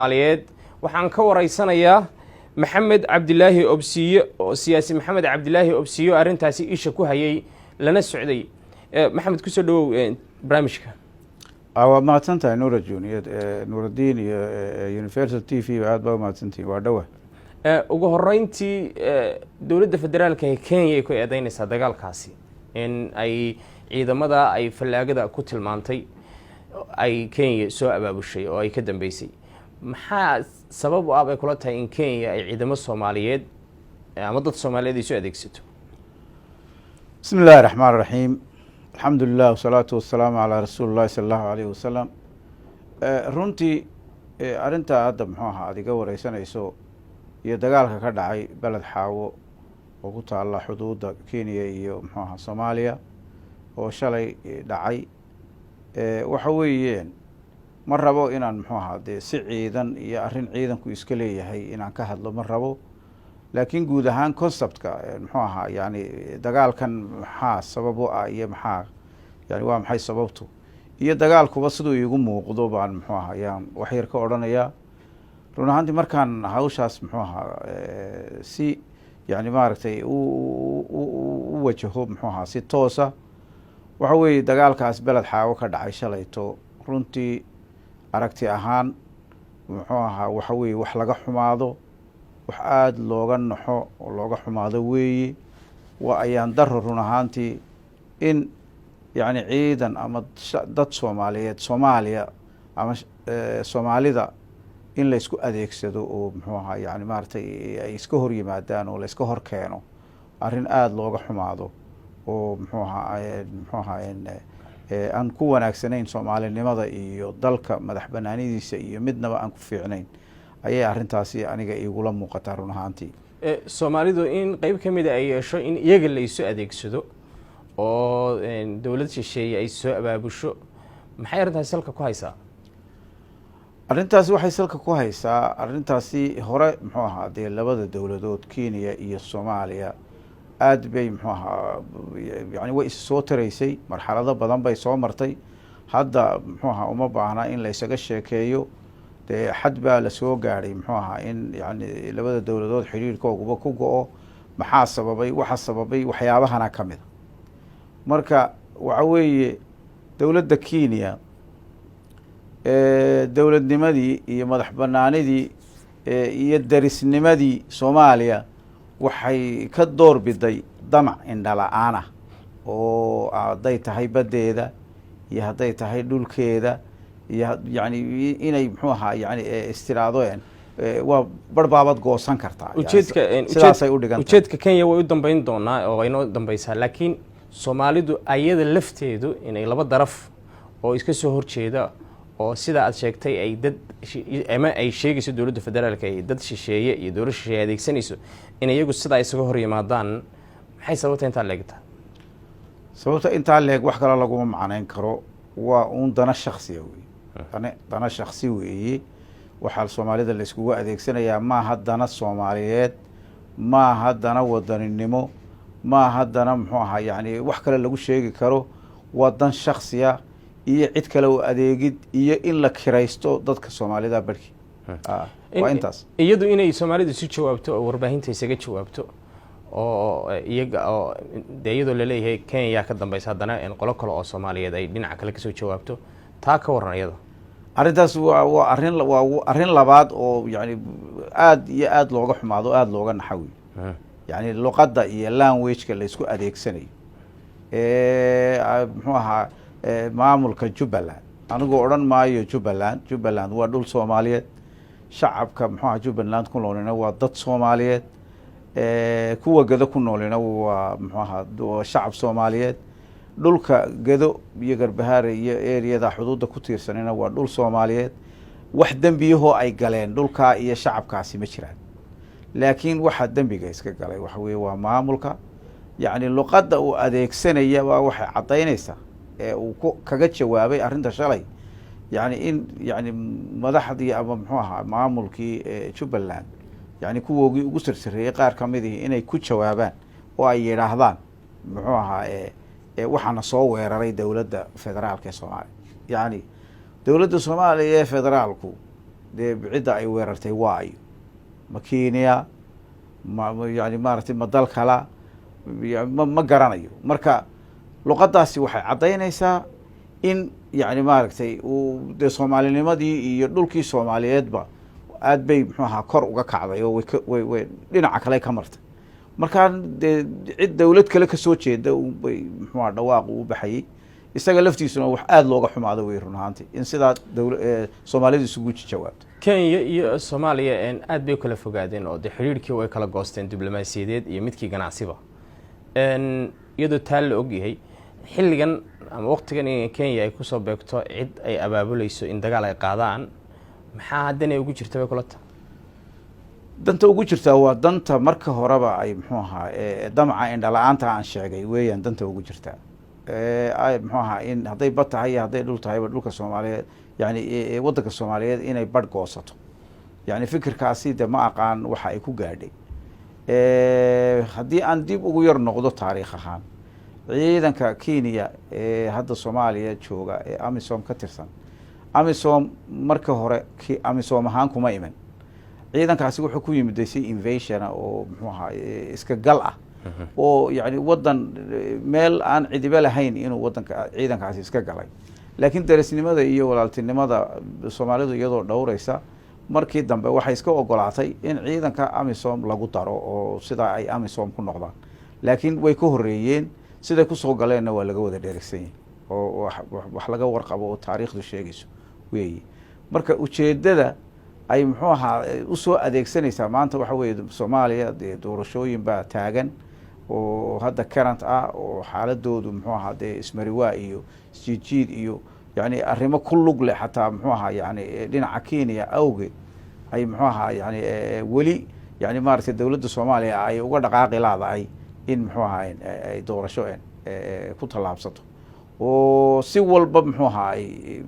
Soomaaliyeed waxaan ka waraysanayaa Maxamed Cabdilaahi Obsiye, oo siyaasi Maxamed Cabdilaahi Obsiye oo arrintaasi isha ku hayay lana socday. Maxamed, kusoo dhawow barnaamijka. Waad mahadsan tahay, Nuura Junior, Nuuraddiin iyo Universal TV, aad baa umahadsantihin, waa dhowa. Ugu horeyntii, dowladda federaalka ee Kenya ay ku eedeynaysaa dagaalkaasi in ay ciidamada ay fallaagada ku tilmaantay ay Kenya soo abaabushay oo ay ka dambeysay. Maxaa sabab u ah bay kula tahay in Kenya ay ciidamo Soomaaliyeed ama dad Soomaaliyeed ay soo adeegsato? Bismi illahi raxmaan raxiim, alxamdu lilah, wasalaatu wasalaamu calaa rasuuli llahi sala allahu alayh wasalam. Runtii arrintaa hadda, muxuu ahaa, aad iga wareysanayso iyo dagaalka ka dhacay Beled Xaawo oo ku taalla xuduudda Kenya iyo, muxuu ahaa, Soomaaliya oo shalay dhacay, waxa weeyeen ma rabo inaan, muxuu ahaa, dee si ciidan iyo arrin ciidanku iska leeyahay inaan ka hadlo ma rabo, laakiin guud ahaan conceptka, muxuu ahaa, yani dagaalkan maxaa sabab u ah iyo maxaa, yani waa maxay sababtu iyo dagaalkuba siduu iigu muuqdo baan, muxuu ahaa, yaan wax yar ka odhanayaa. Run ahaantii, markaan hawshaas, muxuu ahaa, si yani maaragtay u wajaho, muxuu ahaa, si toosa, waxa weeye dagaalkaas Beled Xaawo ka dhacay shalayto, runtii aragti ahaan, muxuu ahaa, waxa weeye wax laga xumaado, wax aada looga naxo oo looga xumaado weeye. Waa ayaan daro run ahaantii in yacni ciidan ama dad Soomaaliyeed, Soomaaliya ama Soomaalida, in laysku adeegsado oo, muxuu ahaa, yani maaragtay ay iska hor yimaadaan oo layska hor keeno, arrin aada looga xumaado oo, muxuu ahaa, aan ku wanaagsanayn Soomaalinimada iyo dalka madax banaanidiisa iyo midnaba aan ku fiicnayn ayay arrintaasi aniga igula muuqataa run ahaantii. Soomaalidu in qeyb ka mida ay yeesho in iyaga la isu adeegsado oo dowlad shisheeye ay soo abaabusho, maxay arrintaasi salka ku haysaa? Arrintaasi waxay salka ku haysaa, arrintaasi hore, muxuu ahaa, dee labada dowladood, Kenya iyo Soomaaliya, aad bay, muxuu ahaa, yani way is soo taraysay, marxalado badan bay soo martay. Hadda, muxuu ahaa, uma baahna in la isaga sheekeeyo. Dee xad baa lasoo gaadhay, muxuu ahaa, in yani labada dowladood xidhiirkooguba ku go-o. Maxaa sababay? Waxa sababay waxyaabahana ka mida. Marka waxa weeye dowladda Kenya dowladnimadii iyo madax banaanidii iyo darisnimadii Soomaaliya waxay ka door biday damac indhala-aan ah, oo hadday tahay baddeeda iyo hadday tahay dhulkeeda iyo yani inay, muxuu ahaa, yani istiraadeen waa barbaabad goosan kartaa. Ujeedka sidaasay u dhigan. Ujeedka Kenya way u dambeyn doonaa oo way noo dambeysaa, laakiin Soomaalidu ayada lafteedu inay laba daraf oo iska soo horjeeda oo sida aad sheegtay ay dad ama ay sheegayso dowladda federaalka ay dad shisheeye iyo dowlad shisheeye adeegsanayso, in iyagu sidaa isaga hor yimaadaan, maxay sababta intaa leegta? Sababta intaa leeg wax kale laguma macneyn karo, waa uun dana shaksiya wey, dana shaksi weeye. Waxaa Soomaalida la iskugu adeegsanayaa maaha dana Soomaaliyeed, maaha dana wadaninimo, maaha dana, muxuu ahaa, yani wax kale lagu sheegi karo. Waa dan shaksiya iyo cid kale oo adeegid iyo in la kiraysto dadka Soomaalida barhki, waa intaas. Iyadu inay Soomaalidu isu jawaabto oo warbaahinta isaga jawaabto oo iyaga oo dee iyadoo laleeyahay Kenya ka dambeysa, haddana qolo kale oo Soomaaliyeed ay dhinaca kale kasoo jawaabto, taa ka waran iyada? Arrintaas waa arrin labaad oo yani aad iyo aad looga xumaado, aada looga naxa wey. Yani luqadda iyo languageka la isku adeegsanayo, muxuu ahaa, maamulka Jubbaland, anigoo odhan maayo Jubbaland, Jubbaland waa dhul Soomaaliyeed, shacabka, muxuu ahaa, Jubbaland ku noolina waa dad Soomaaliyeed, kuwa Gado ku noolina waa, muxuu ahaa, shacab Soomaaliyeed, dhulka Gado iyo Garbahaare iyo areada xuduudda ku tiirsanina waa dhul Soomaaliyeed. Wax dembiyahoo ay galeen dhulkaa iyo shacabkaasi ma jiraan, laakiin waxaa dembiga iska galay waxa weye waa maamulka. Yacni luqadda uu adeegsanaya baa waxay caddaynaysaa ee uu ku kaga jawaabay arrinta shalay, yani in yani madaxdii ama, muxuu ahaa, maamulkii Jubbaland, yani kuwoogii ugu sarsareeyey qaar kamidihii inay ku jawaabaan oo ay yidhaahdaan, muxuu ahaa, waxaana soo weeraray dowladda federaalka ee Soomaaliya. Yani dowladda Soomaaliya ee federaalku Dee cidda ay weerartay waa ayo? Ma Kenya? Ma yani maaragtay, ma dal kala? Ma garanayo. Marka luqadaasi waxay caddaynaysaa in yani maaragtay uu dee soomaalinimadii iyo dhulkii Soomaaliyeedba aad bay, muxuu ahaa, kor uga kacday oo way way dhinaca kale ka martay. Markaa dee cid dawlad kale kasoo jeeda bay, muxuu aha, dhawaaqu u baxayey. Isaga laftiisuna wax aada looga xumaado wey run ahaanti in sidaa dawla Soomaalidu isugu jawaabto. Kenya iyo Soomaaliya aad bay u kala fogaadeen oo dee xidhiirhkii way kala goosteen, diblomaasiyadeed iyo midkii ganacsiba. Iyadoo taa la ogyahay, xilligan ama waqtigan in Kenya ay kusoo beegto cid ay abaabuleyso in dagaal ay qaadaan, maxaa haddana ugu jirta bay kula tahay? Danta ugu jirtaa waa danta marka horeba ay, muxuu ahaa, damaca indhala-aanta aan sheegay weeyaan. Danta ugu jirtaa ay, muxuu ahaa, in hadday bad tahay iyo hadday dhul tahayba dhulka Soomaaliyeed, yani waddanka Soomaaliyeed inay badh goosato. Yani fikirkaasi de ma aqaan waxa ay ku gaadhay. Haddii aan dib ugu yar noqdo taariikh ahaan, ciidanka Kenya ee hadda Soomaaliya jooga ee AMISOM ka tirsan, AMISOM marka hore AMISOM ahaan kuma iman. Ciidankaasi wuxuu ku yimid si invasion ah oo, muxuu ahaa, iska gal ah oo yani waddan meel aan cidibe lahayn inuu waddanka ciidankaasi iska galay. Laakiin derisnimada iyo walaaltinimada Soomaalidu iyadoo dhowreysa, markii dambe waxay iska ogolaatay in ciidanka AMISOM lagu daro oo sidaa ay AMISOM ku noqdaan. Laakiin way ka horreeyeen, siday kusoo galeenna waa laga wada dheregsan yahay oo wax laga warqabo oo taariikhdu sheegayso weeye. Marka ujeeddada ay, muxuu ahaa, usoo adeegsanaysaa maanta waxa weeye, Soomaaliya dee doorashooyin baa taagan oo hadda current ah oo xaaladoodu, muxuu ahaa, dee ismariwaa iyo isjiidjiid iyo yani arrimo ku lug leh xataa, muxuu ahaa, yani dhinaca Kenya awgeed ay, muxuu ahaa, yani weli yani maaragtay dowladda Soomaaliya ay uga dhaqaaqi laadahay in, muxuu ahaa, ay doorasho ku tallaabsato oo si walba, muxuu ahaa, ay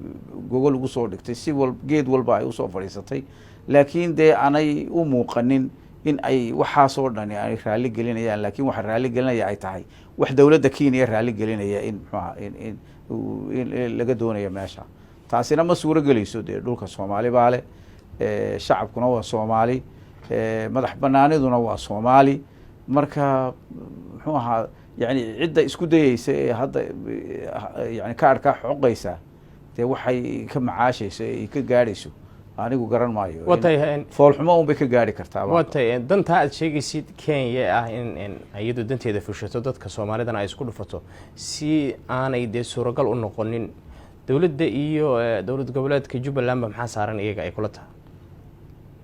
gogol ugu soo dhigtay, si wal geed walba ay usoo fadhiisatay. Laakiin dee aanay u muuqanin in ay waxaasoo dhani ay raalli gelinayaan. Laakiin waxa raalli gelinaya ay tahay wax dowladda Kenya raalli gelinaya in, muxuu aha, in laga doonayo meesha. Taasina ma suuro gelayso. Dee dhulka Soomaali baa leh, shacabkuna waa Soomaali, madax banaaniduna waa Soomaali. Marka, muxuu ahaa, yani cidda isku dayeysa ee hadda yani kaadhkaa xoqaysa dee waxay ka macaashayso ay ka gaadhayso anigu garan maayo. Watay. Foolxumo un bay ka gaari kartaa. Watay, dantaa aad sheegaysid Kenya ah in iyadu danteeda fushato, dadka Soomaalidana ay isku dhufato, si aanay dee suuragal u noqonin, dowladda iyo dowlad goboleedka Jubbalandba maxaa saaran iyaga ay kula tahay?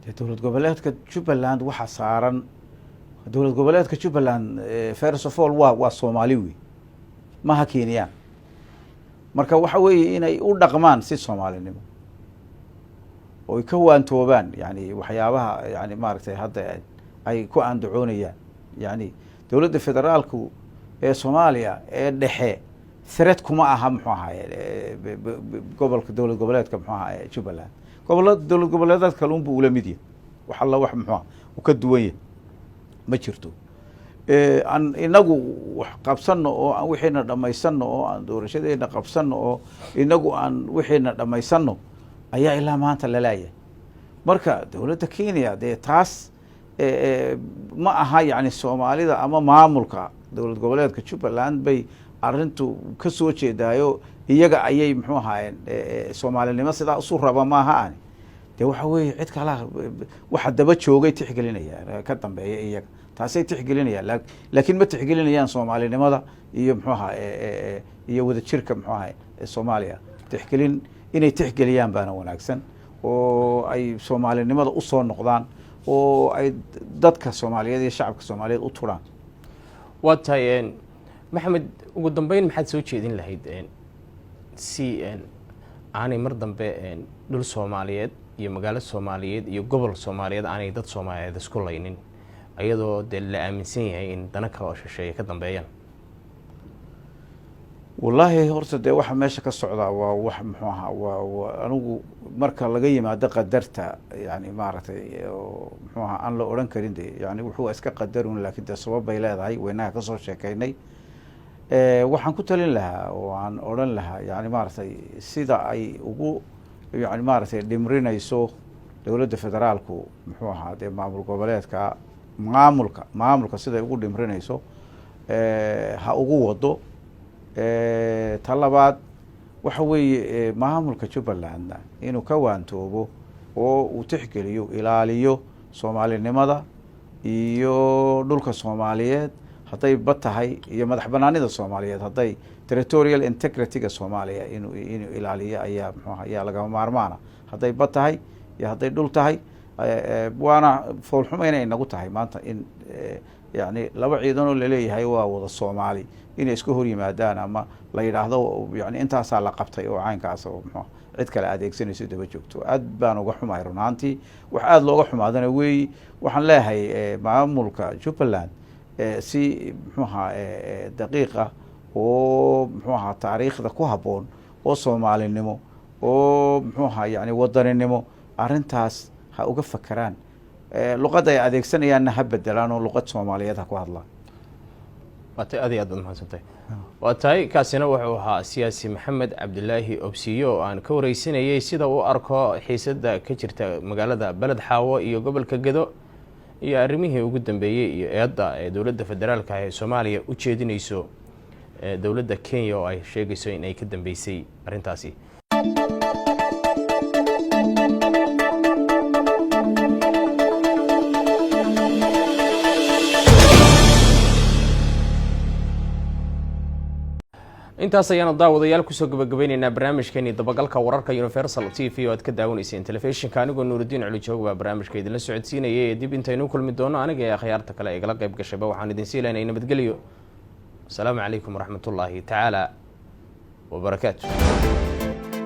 Dee dowlad goboleedka Jubbaland waxaa saaran, dowlad goboleedka Jubbaland first of all waa Soomaali wey, maha Kenyaan. Marka waxa weeye inay u dhaqmaan si Soomaalinimo oy ka waantoobaan yani waxyaabaha yani maaragtay hadda ay ku andacoonayaan. Yani dowladda federaalku ee Soomaaliya ee dhexe threat kuma aha, muxuu ahaye, gobolka dowlad goboleedka, muxuu ahaye, Jubbaland. Gobola dowlad goboleedaad kale unbu ula mid yahay. Wax alla wax, muxuu aha, u ka duwan yahay ma jirto. Aan inagu wax qabsano oo aan wixiina dhamaysano oo aan doorashadeena qabsano oo inagu aan wixiina dhamaysano ayaa ilaa maanta lalaaya. Marka dowladda Kenya dee taas ma aha, yani Soomaalida ama maamulka dowlad goboleedka Jubbaland bay arrintu ka soo jeedaayo. Iyaga ayay, muxuu ahaayeen, soomaalinimo sidaa isu raba maaha. Ani dee waxa weeye cid kalaa waxa daba joogay tixgelinayaan, ka dambeeya iyaga taasay tixgelinayaan, laakiin ma tixgelinayaan soomaalinimada iyo, muxuu ahaa, iyo wadajirka, muxuu ahay, Soomaaliya. Tixgelin inay tixgeliyaan baana wanaagsan oo ay soomaalinimada usoo noqdaan oo ay dadka Soomaaliyeed iyo shacabka Soomaaliyeed u turaan. Waa tahay, Maxamed. Ugu dambeyn, maxaad soo jeedin lahayd si aanay mar dambe dhul Soomaaliyeed iyo magaalo Soomaaliyeed iyo gobol Soomaaliyeed aanay dad Soomaaliyeed isku laynin, iyadoo dee la aaminsan yahay in dano kale oo shisheeye ka dambeeyaan? Wallaahi horta dee waxa meesha ka socdaa waa wax, muxuu ahaa, waa anigu marka laga yimaado qadarta, yani maaragtay, muxuu ahaa, aan la odhan karin de yani wuxuu iska qadarun, laakin dee sabab bay leedahay, waynaha kasoo sheekeynay. Waxaan ku talin lahaa oo aan odhan lahaa, yani maaragtay, sida ay ugu yani maaragtay dhimrinayso Dowladda federaalku, muxuu ahaa, dee maamul goboleedka maamulka siday ugu dhimrinayso ha ugu wado. Ta labaad waxa weeye, maamulka Jubbalandna inuu ka waantoobo oo uu tixgeliyo, ilaaliyo soomaalinimada iyo dhulka Soomaaliyeed, hadday bad tahay, iyo madax banaanida Soomaaliyeed, hadday territorial integrity-ga Soomaaliya inuu ilaaliyo ayaa, muxuaha, ayaa lagama maarmaana, hadday bad tahay iyo hadday dhul tahay. Waana foolxumo inay nagu tahay maanta in yani laba ciidan oo laleeyahay waa wada Soomaali inay iska hor yimaadaan, ama la yidhaahdo yani intaasaa la qabtay oo caynkaas oo, muxua, cid kale adeegsanayso daba joogto. Aad baan uga xumahay run ahaantii, wax aada looga xumaadana weeyi. Waxaan leeyahay maamulka Jubbaland si, muxuu ahaa, daqiiq ah oo, muxuu ahaa, taariikhda ku habboon oo soomaalinimo oo, muxuu ahaa, yani wadaninimo arrintaas ha uga fakeraan. Luqadda ay adeegsanayaanna ha bedelaan oo luqad Soomaaliyeed ha ku hadlaan. Waa tay, aad iyo aad baad mahadsantahay. Waa tahay, kaasina wuxuu ahaa siyaasi Maxamed Cabdilaahi Obsiyo oo aan ka wareysanayay sida uu arko xiisada ka jirta magaalada Beled Xaawo iyo gobolka Gedo iyo arrimihii ugu dambeeyey iyo eedda ee dowladda federaalka ee Soomaaliya u jeedinayso dowladda Kenya oo ay sheegayso in ay ka dambeysay arrintaasi. Intaas ayaanu daawadayaal kusoo gabagabeyneynaa barnaamijkeeni dabagalka wararka Universal TV oo aad ka daawanayseen telefishinka. Anigoo Nuuridiin Colijoog baa barnaamijka idinla socodsiinayay ee dib intaynu kulmi doono, aniga ee akhyaarta kale igala qayb gashayba waxaan idin sii leynay nabadgelyo. Asalaamu calaykum waraxmatullaahi tacaala wabarakaatu.